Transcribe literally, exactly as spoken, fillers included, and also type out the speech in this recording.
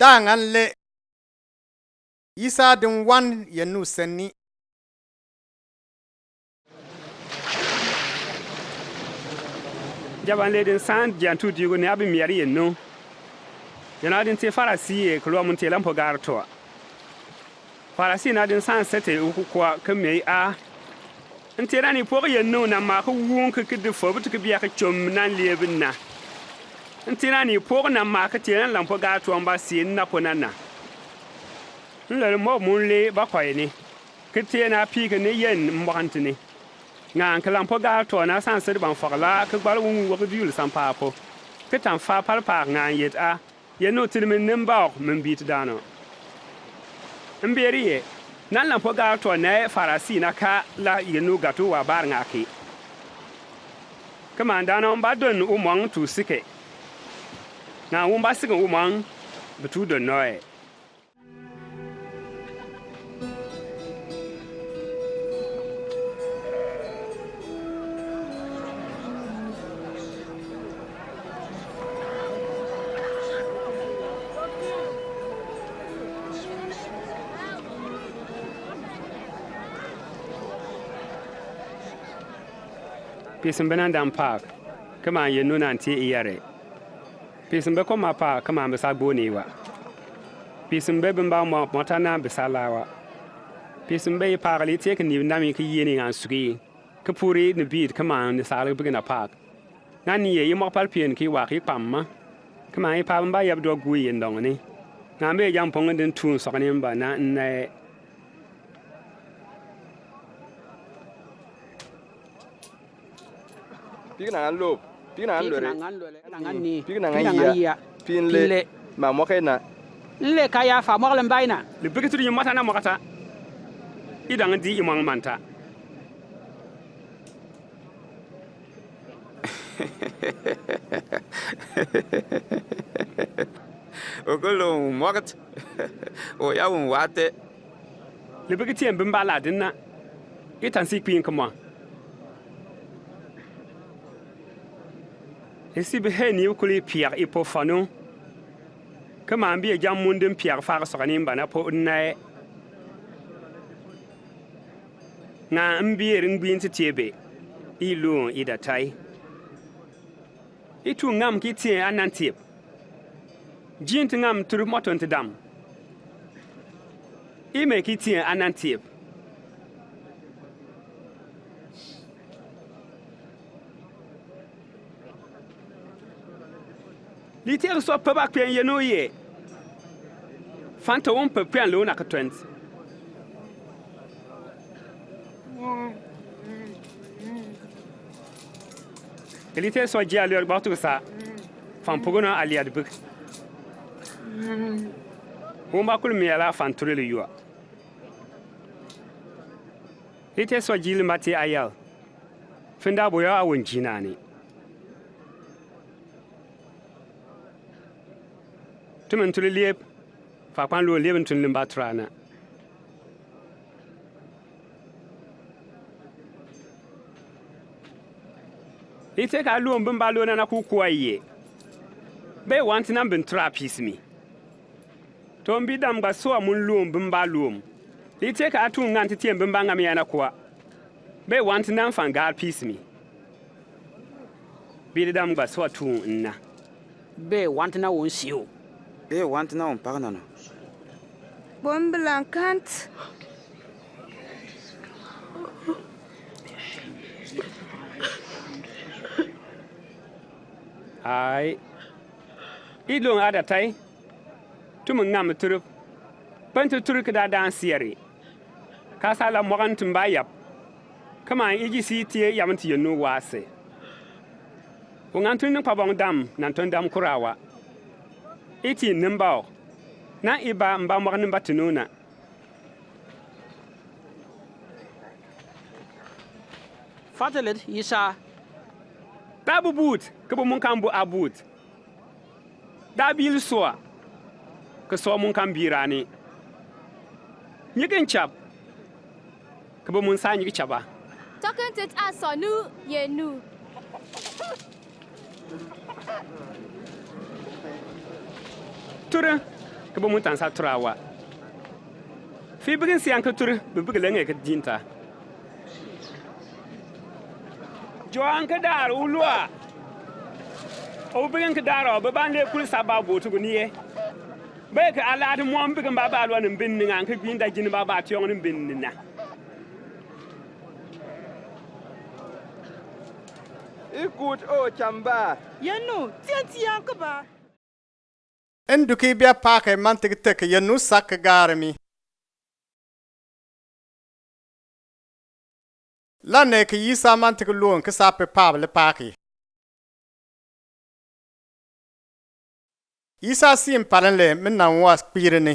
Dangale. Isa din wan yenu seni. Jaban le din san jan tu digu ne abi miari yenu. Yana din te Farisi ye kulwa mun te lampo gartoa. Farisi na din san sete ukukwa kemei a. Nte na ni pok yenu na ma ke wung ke ke de fo but ke bia ke chom na lieb na. Nte na ni pok na ma ke te na lampo gartoa mba si na po na na. Nlele mo mun le ba kwa ni. Ke te na pi ke ne yen mba kan te ni. Nga nke lampo gartoa na san sete ban fakala ke gbal wung wak diul san pa po. Ke tan fa pal pa nga yet a. Yenu tiri min nim baok min bit dano. Mberi ye, nan lampo gartoa ne Farisi na ka la yenu gatu wa bar nga ki. Ke man dano mba don umang tu sike. Na umba sike umang betu don noe. Pisin be nan dan pak, ke man yenu nan ti iyare. Pisin be koma pa, ke man bisa gboni wa. Pisin be bimba mo mota nan bisa lawa. Pisin be ipak li ti ke ni nami ke yeni ngan sugi. Ke puri ni bit ke man ni sali bigina pak. Nan ni ye imok pal pien ki wa ki pam ma. Ke man ipak mba yab do gui yendong ni. Ngan be jam pong din tun sok ni mba na ne. Pik na ngan lop. Pik na ngan lore. Pik na ngan lore. Pik na ngan iya. Pin le. Ma mo ke na. Nle ka ya fa mo le mbai na. Le biki turi mata na mo kata. Idang di imang manta. Ogolo mo kata. O ya un wate. Libi ki tien bimba la din na. Itan si kpin kama. Isi bi he ni ukuli piak ipo fanu. Kama mbi jam mundin piak fa ka sokani mba na po na e. Nga mbi eri ngbi nti tiebe. Ilu ida tai. Itu ngam ki tien anan tiep. Jin ti ngam turu moton ti dam. Ime ki tien anan tiep. Li tiek sua pe bak pien yenu ye. Fan to won pe pien lo na ka twent. Kelite sua jia lior baktu sa. Fan pogono alia de bik. Won ba kul mi ala fan turu li yua. Lite sua jili mati ayal. Finda boya awon jinani. Tumen tulu liep. Fa kpan lo liep tun limba trana. Ite ka luom bimba lo na na ku kwa ye. Be wanti na mbin tra pisimi. To mbi dam gba sua mun luom bimba luom. Ite ka atu ngan ti tien bimba ngam ya na kwa. Be wanti na mfan gar pisimi. Bi dam gba sua tu na. Be wanti na won siu. Be wanti na won pagna no. Bon blankant. Ai. Idlong ada tai. Tum ngam turup. Pen tu turup kida dan siari. Ka sa la mogan tum ba yap. Kama iji si tie yam ti yenu wase. Ungan tun nung pabong dam nan tun dam kurawa. Iti nimbao. Na iba mba mogan nimba tununa. Fatelet yisa. Tabu but, kebu mun kambu abut. Dabil sua. Ke sua mun kam birani. Nyikin chap. Kebo mun sa nyiki chaba. Token tet a sua nu ye nu. Ture. Kaba muntan sa tura wa. Fi bigin siang ka tur, bi bigin lenge ka dinta. Juang ka dar ulua. O bigin ka dar o, ba ban le kul sa ba bo tu guniye. Ba ka ala de mo bigin ba ba lua ni bin ni ngan ka bin da jin ba ba tiong ni bin ni na. I kut o chamba. Yɛn nu, tiɛn ti yɛn kaba. Ɛn duki bia paakɛ man tiki tiki yɛn nu sak kɛ gaari mi. Lanɛ kɛ Yisa man tiki luɔn kɛ sa pɛ paap lɛ paaki. Yisa sim palɛn lɛ mi nan wa kpiiri ni.